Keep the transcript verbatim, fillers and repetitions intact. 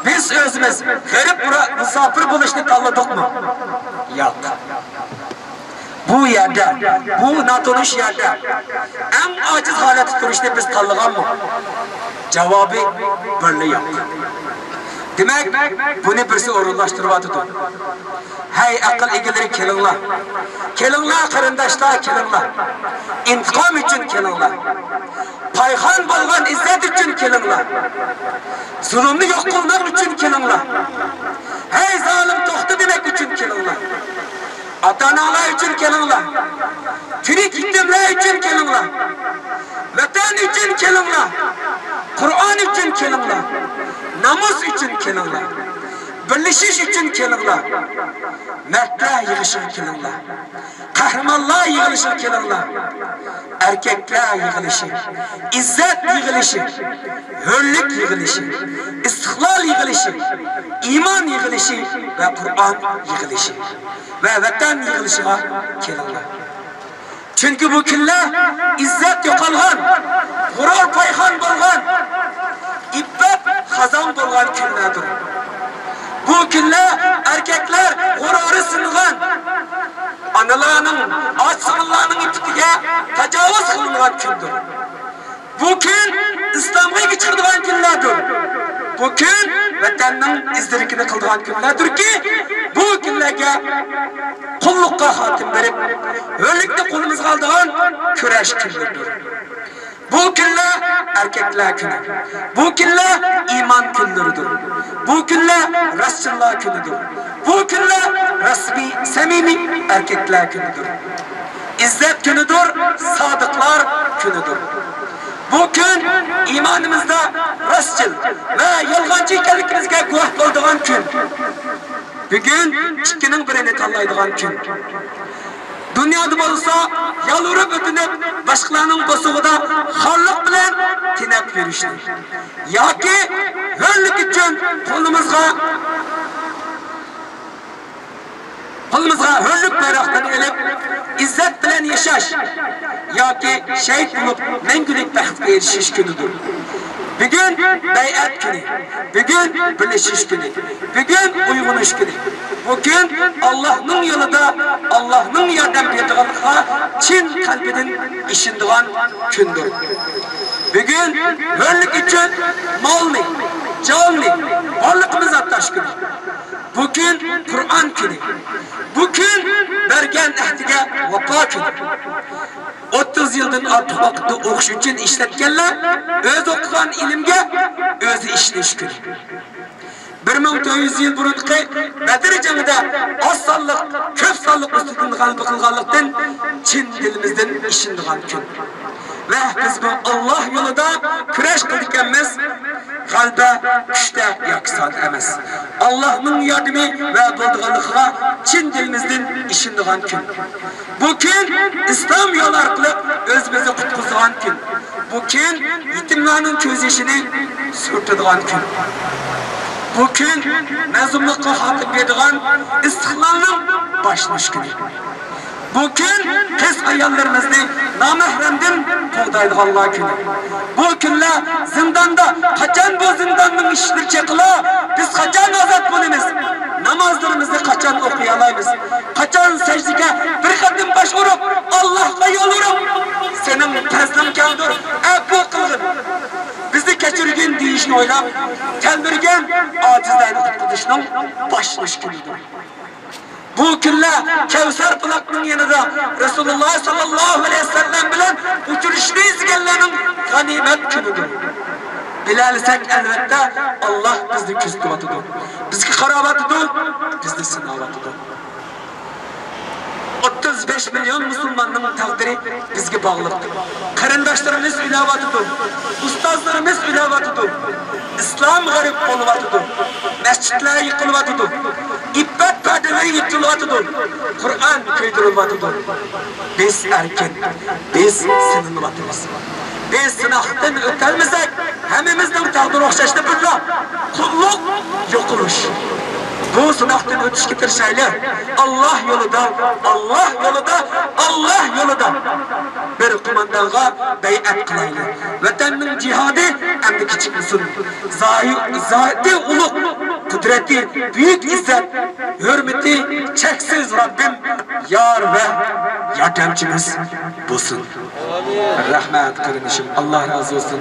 بىز ئۆزىمىز غېرىب مۇساپىر بولۇشنى تاللىدۇقمۇ؟ ياق. بۇ يەردە، بۇ ناتونۇش يەردە ئەڭ ئاجىز ھالەتتە تۇرۇشنى بىز تاللىغانمۇ؟ جاۋابى بىرلا ياق. دېمەك، بۇنى بىرسى ئورۇنلاشتۇرۇۋاتىدۇ. ھەي، ئەقىل ئىگىلىرى، كېلىڭلار! كېلىڭلار، قېرىنداشلار، كېلىڭلار! ئىنتىقام ئۈچۈن كېلىڭلار! پايخان بولغان ئىززەت ئۈچۈن كېلىڭلار! زۇلۇمنى يوق قىلماق ئۈچۈن كېلىڭلار! ھەي، زالىم، توختا دېمەك ئۈچۈن كېلىڭلار! ئاتا-ئاناڭلار ئۈچۈن كېلىڭلار! تىرىك يېتىملەر ئۈچۈن كېلىڭلار! ۋەتەن ئۈچۈن كېلىڭلار! قۇرئان ئۈچۈن كېلىڭلار! نامۇس ئۈچۈن كېلىڭلار! بىرلىشىش ئۈچۈن كېلىڭلار! مەردلەر يىغىشىغا كېلىڭلار! قەھرىمانلار يىغىلىشىغا كېلىڭلار! ئەركەكلەر يىغىلىشى، ئىززەت يىغىلىشى، ھۆرلۈك يىغىلىشى، ئىستىقلال يىغىلىشى، ئىمان يىغىلىشى ۋە قۇرئان يىغىلىشى ۋە ۋەتەن يىغىلىشىغا كېلىڭلار. چۈنكى بۇ كۈنلەر ئىززەت يوقالغان، غۇرۇر پايخان بولغان، ئىپپەت خازان بولغان كۈنلەردۇر. بۇ كۈنلەر ئەركەكلەر غۇرۇرى سىنغان، ئانىلارنىڭ، ئاچا-سىڭىللارنىڭ ئىپپىتىگە تاجاۋۇز قىلىنغان كۈندۇر. بۇ كۈن ئىسلامغا ئىگە چىقىدىغان كۈنلەردۇر. بۇ كۈن ۋەتەننىڭ ئىزدىرىكىنى قىلىدىغان كۈنلەردۇركى، بۇ كۈنلەرگە قۇللۇققا خاتىمە بېرىپ، ھۆرلۈكنى قولىمىزغا ئالىدىغان كۈرەش كۈنلىرىدۇر. بۇ كۈنلەر ئەركەكلەر كۈنى. بۇ كۈنلەر ئىمان كۈنلىرىدۇر. بۇ كۈنلەر راستچىللار كۈنىدۇر. بۇ كۈنلەر رەسمىي، سەمىمىي ئەركەكلەر كۈنىدۇر. ئىززەت كۈنىدۇر، سادىقلار كۈنىدۇر. بۇ كۈن ئىمانىمىزدا راستچىل ۋە يالغانچى ئىكەنلىكىمىزگە گۇۋاھ بولىدىغان كۈن. بۈگۈن ئىككىنىڭ بىرىنى تاللايدىغان كۈن. دۇنيادا بولسا يالۋۇرۇپ ئۆتۈنۈپ، باشقىلارنىڭ بوسۇغىدا خارلىق بىلەن تېنەپ يۈرۈشنى ياكى ھۆرلۈك ئۈچۈن قولىمىزغا قولىمىزغا ھۆرلۈك بايراقلىرىنى ئېلىپ، ئىززەت بىلەن ياشاش ياكى شېھىت بولۇپ، مەڭگۈلۈك بەختكە ئېرىشىش كۈنىدۇر. بۈگۈن بەيئەت كۈنى، بۈگۈن بىرلىشىش كۈنى، بۈگۈن ئويغىنىش كۈنى. بۇ كۈن ئاللاھنىڭ يولىدا، ئاللاھنىڭ ياردەم بېرىدىغانلىقىغا چىن قەلبىدىن ئىشىنىدىغان كۈندۇر. بۈگۈن ھۆرلۈك ئۈچۈن مالنى، جاننى، بارلىقىمىز ئاتاش كۈنى. بۈگۈن قۇرئان كۈنى. بۈگۈن بەرگەن ئەھدىگە ۋاپا كۈنى. ئوتتۇز يىلدىن ئارتۇق ۋاقىتنى ئوقۇش ئۈچۈن ئىشلەتكەنلەر ئۆزى ئوقۇغان ئىلىمگە ئۆزى ئىشلىشى كۈنى. بىر مىڭ تۆت يۈز يىل بۇرۇنقى بەدر جېڭىدە ئاز سانلىق كۆپ سانلىق ئۈستىدىن غەلىبە قىلغانلىقتىن چىن دىلىمىزدىن ئىشىنىدىغان كۈن. ۋە بىز بۇ ئاللاھ يولىدا كۈرەش قىلىدىكەنمىز. غەلىبە كۈچتە ياكى ساندا ئەمەس، ئاللاھنىڭ ياردىمى ۋە بولىدىغانلىقىغا چىن دىلىمىزدىن ئىشىنىدىغان كۈن. بۇ كۈن ئىسلام يولى ئارقىلىق ئۆزىمىزنى قۇتقۇزىدىغان كۈن. بۇ كۈن يېتىملارنىڭ كۆز يېشىنى سۈرتىدىغان كۈن. بۇ كۈن مەزلۇملۇققا خاتىمە بېرىدىغان، ئىستىقلالنىڭ باشلىنىش كۈنى. بۇ كۈن قىز-ئاياللىرىمىزنى نامەھرەمدىن قوغدايدىغانلار كۈنى. بۇ كۈنلەر زىنداندا، قاچان بۇ زىنداننىڭ ئىشىكلىرى چېقىلار، بىز قاچان ئازاد بولىمىز؟ نامازلىرىمىزنى قاچان ئوقۇيالايمىز؟ قاچان سەجدىگە بىر قېتىم باش ئۇرۇپ، ئاللاھقا يالۋۇرۇپ، سېنىڭ پەزلىڭ كەڭدۇر، ئەپۇ قىلغىن، بىزنى كەچۈرگىن دېيىشنى ئويلاپ، تەلمۈرگەن ئاجىزلارنى قۇتقۇزۇشنىڭ باشلىنىش كۈنىدۇر. بۇ كۈنلەر كەۋسەر بۇلاقنىڭ يېنىدا رەسۇلۇللاھ ساللاللاھۇ ئەلەيھى ۋەسەللەم بىلەن ئۇچرىشىشنى ئىزدىگەنلەرنىڭ غەنىيمەت كۈنىدۇر. بىلەلىسەك، ئەلۋەتتە، ئاللاھ بىزنى كۆزىتىۋاتىدۇ، بىزگە قاراۋاتىدۇ، بىزنى سىناۋاتىدۇ. ئوتتۇز بەش مىليون مۇسۇلماننىڭ تەقدىرى بىزگە باغلىق. قېرىنداشلىرىمىز ئۆلۈۋاتىدۇ، ئۇستازلىرىمىز ئۆلۈۋاتىدۇ، ئىسلام غەرق بولۇۋاتىدۇ، مەسچىتلەر يىقىلىۋاتىدۇ، ئىپپەت پەردىلىرى يىرتىلىۋاتىدۇ، قۇرئان كۆيدۈرۈلۈۋاتىدۇ. بىز ئەركىن، بىز سېغىنىۋاتىمىز. بىز سىناقتىن ئۆتەلمىسەك، ھەممىمىزنىڭ تەقدىرى ئوخشاشلا بىرلا، قۇللۇق، يوقىلىش. بۇ سىناقتىن ئۆتۈشكە تىرىشايلى. ئاللاھ يولىدا، ئاللاھ يولىدا، ئاللاھ يولىدا بىر قوماندانغا بەيئەت قىلايلى. ۋەتەننىڭ جىھادى ئەمدى كىچىكمىسۇن. زاھىر، زاتى ئۇلۇغ قۇدرىتى، بۈيۈك ئىززەت، ھۆرمىتى چەكسىز رەببىم يار ۋە ياردەمچىمىز بولسۇن. رەھمەت قېرىندىشىم، ئاللا رازى بولسۇن.